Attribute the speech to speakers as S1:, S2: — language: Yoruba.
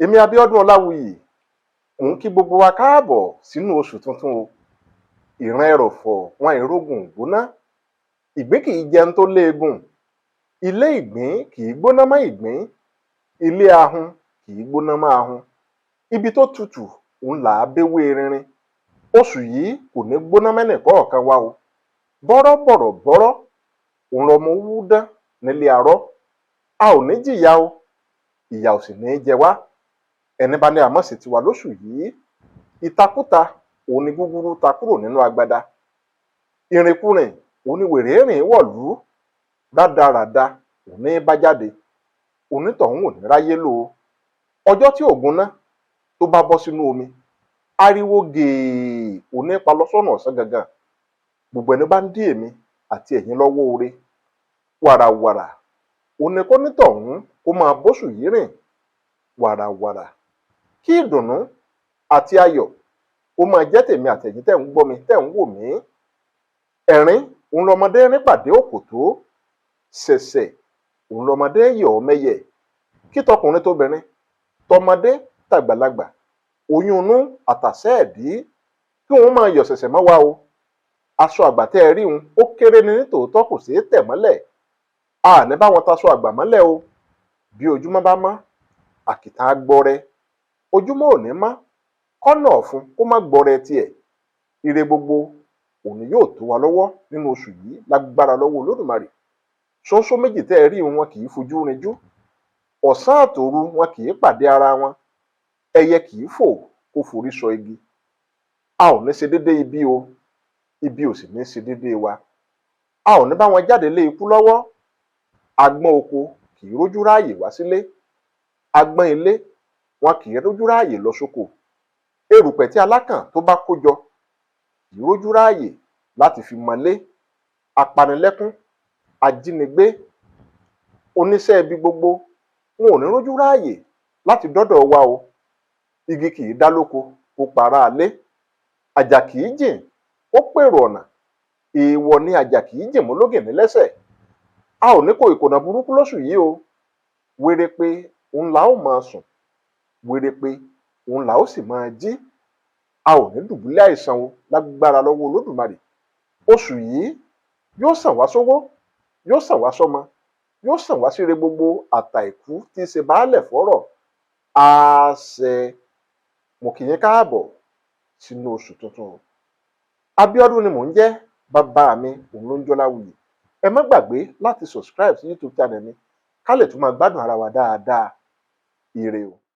S1: Èmi Abíọ́dún Ọláwuyì mò ń kí gbogbo wa káàbọ̀ sínú oṣù tuntun o. Ìran ẹrọ̀fọ̀ wọn ìrógùn gbóná, ìgbín kì í jẹun tó léegun, ilé ìgbín kì í gbóná mọ́ ìgbín, ilé ahun kì í gbóná mọ́ ahun. Ibi tó tutù òun là á béwé rinrin. Oṣù yìí kò ní gbóná mẹ́nìkọ̀ọ̀kan wa o. Bọ́rọ́ bọ̀rọ̀ bọ́rọ́ òun lọmọ owú dán nílé arọ́. A ò ní jìyà o, ìyà ò sì ní í jẹ wá. Ẹni bá ní àmọ́ sí tiwa lóṣù yìí, ìtakúta òun ni gúgúrú ta kúrò nínú agbada, ìrìnkurìn òun ni wèrè rìn wọ̀lú, rádaràda òun ní bá jáde, onítọ̀hún ò ní ráyé lò ó. Ọjọ́ tí ògùn ná tó bá bọ́ sínú omi, ariwo gèè òun ní pa lọ́sọ̀nà ọ̀sán gangan. Gbogbo ẹni bá ń dí èmi àti ẹ̀yin lọ́wọ́ oore, wàràwàrà òun ni kónítọ̀hún kó máa bóṣù yìí rìn wàràwàrà. Kí ìdùnnú àti ayọ̀ kó máa jẹ́ tèmi àtẹ̀yin tẹ́ ń gbọ́ mi, tẹ́ ń wò mí. Ẹ̀rín òun lọmọdé rín pàdé òkòtó, ṣẹ̀ṣẹ̀ òun lọmọdé yọ̀ ọ́ mẹ́yẹ. Kí tọkùnrin tóbìnrin, tọmọdé tàgbàlagbà, oyún inú àtàsẹ́ ẹ̀dí, kí wọ́n máa yọ̀ ṣẹ̀ṣẹ̀ mọ́ wa o. Aṣọ àgbà tẹ́ ẹ rí un, ó kéré ní nítòótọ́, kò ṣeé tẹ̀ mọ́lẹ̀. A ní bá wọn taṣọ àgbà mọ́lẹ̀ o. Bí ojúmọ́ bá mọ́, àkìtàn á gbọrẹ. Ojúmọ́ ò ní mọ́ kọ́nà ọ̀fun kó má gbọrẹ tiẹ̀. Ire gbogbo òní yóò tó wa lọ́wọ́ nínú oṣù yìí lágbára lọ́wọ́ Olódùmarè. Ṣóńṣó méjì tẹ́ ẹ rí un, wọn kì í fojú rinjú. Ọ̀sán àtòru wọn kì í pàdé ara wọn. Ẹyẹ kì í fò kó forí sọ igi. A ò ní ṣe déédé ibi o, ibi ò sì ní ṣe déédé wa. A ò ní bá wọn jáde lé ikú lọ́wọ́. Agbọ́n oko kì í rójú ráàyè wá sílé, agbọ́n ilé wọn kì í rójú ráàyè lọ sóko. Erùpẹ̀ tí alákàn tó bá kó jọ kì í rójú ráàyè láti fi mọlé. Apanilẹ́kún, ajínigbé, oníṣẹ́ ibi gbogbo, wọn ò ní rójú ráàyè láti dọ́dọ̀ wa o. Igi kì í dá lóko kó para alé, àjà kì í jìn kó pèrò ọ̀nà. Èèwọ̀ ni àjà kì í jìn mọ́lógìnní lẹ́sẹ̀. A ò ní kó ìkònà burúkú lóṣù yìí o. Wérépé òun là ó máa sùn, wérépé òun là ó sì máa jí. A ò ní dùbúlẹ̀ àìsàn o lágbára lọ́wọ́ Olódùmarè. Oṣù yìí yóò sàn wá sówó, yóò sàn wá sọ́mọ, yóò sàn wá síre gbogbo àtàìkú tí í ṣe baálẹ̀ fọ́rọ̀. Àṣẹ. Mo kí yín káàbọ̀ sínú oṣù tuntun o. Abíọ́dún ni mò ń jẹ́, bàbá mi òun ló ń jọ́láwuyì. Ẹ má gbàgbé láti subscribe sí YouTube channel mi ká lè tún máa gbádùn ara wa dáadáa. Ire o.